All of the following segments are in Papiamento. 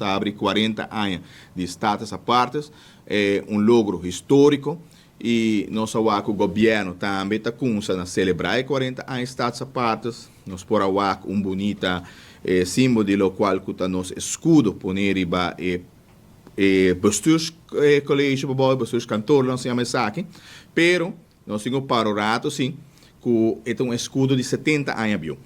nos a habri 40 aña di Status Aparte, un logro historico y nos a wak cu gobierno tambe ta cuminsa na celebra e 40 aña Status Aparte. Nos por a wak un bunita simbolo di locual cu ta nos escudo poni riba e bestuurscollege, bijvoorbeeld, bestuurskantoor, nos yama esaki, pero nos tin cu para un rato si, cu e ta un escudo di 70 aña bieu.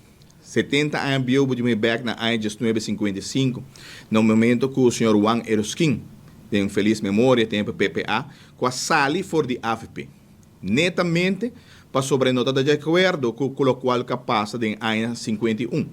70 aña bieu, bo tin bek na aña 1955, na momento cu señor Juan Eroskin, den feliz memoria, tempo PPA, cu a sali for di AVP. Netamente pasobra e no ta di acuerdo cu locual cu a pasa den aña 51.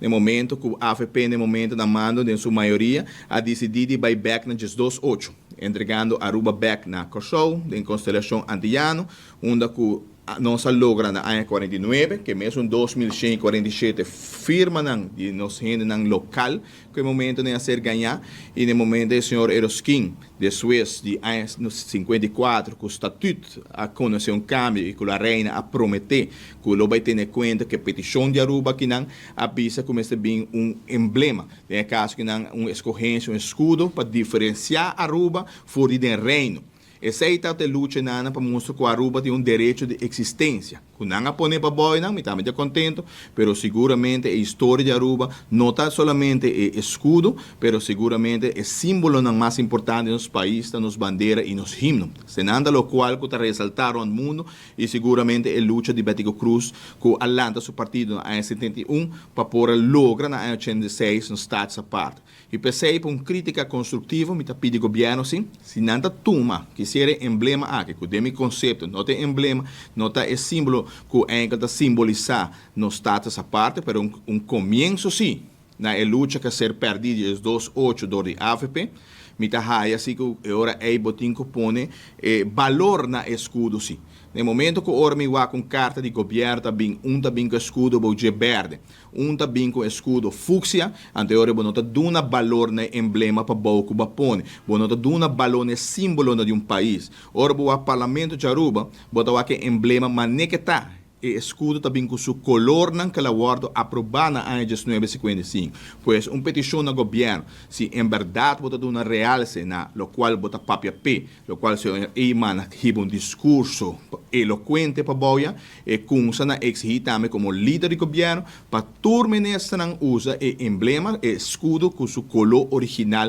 Na momento cu AVP, na momento na mando, den su mayoria, a dicidi di bay back na 28, entregando Aruba back na Corsou, den constelacion antillano, unda cu nos a logra na aña 49, cu mes 2147 firmanan di nos hendenan local, cu e momento nan a ser gaña, y na momento e señor Eroskin, despues di aña 54, cu e statuut a conoce un cambio y cu e reina a promete cu lo bay tene cuenta cu e peticion di Aruba cu nan a bisa cu mester bin un emblema, den caso cu nan un escogencia, un escudo pa diferencia Aruba for di den Reino. Esey ta e lucha nan pa mustra cu Aruba tin un derecho di existencia. Cu nan a pone pabou nan, mi tambe ta contento, pero siguramente e historia di Aruba no ta solamente e escudo, pero siguramente e simbolo mas importante di nos pais, ta nos bandera y nos himno. Senanda locual cu ta resalta na mundo y siguramente e lucha di Betico Croes cu a lanta su partido na aña 71 pa por logra na aña 86 un Status Aparte. Y p'esey pa un critica constructivo, mi ta pidi gobierno si, si nan ta tuma, cu e emblema aki, cu den mi concepto, no ta emblema, no ta e simbolo cu enkel ta simbolisa nos Status Aparte, pero un comienso si, na e lucha cu a ser perdi di 28 door di AVP, mi ta haya asina cu ora ey bo tin cu pone balor na escudo si. Na momento cu ora mi wak un carta di gobierno ta bin, un ta bin cu escudo bouje berde, un ta bin cu escudo fucsia, anto ora bo no ta duna balor na emblema pabou cu b'a pone, bo no ta duna balor na simbolo di un pais. Ora bo wak Parlamento di Aruba, bo ta wak emblema manera cu ta, e escudo ta bin cu su colornan cu el a wordo aproba na aña 1955. Pues un peticion na gobierno, si en berdad bo ta duna realce na locual bo ta papia pe, locual señor Eman a hiba un discurso elocuente pabou ya, e cuminsa na exigi tambe como lider di gobierno, pa tur ministernan usa e emblema, e escudo cu su color original.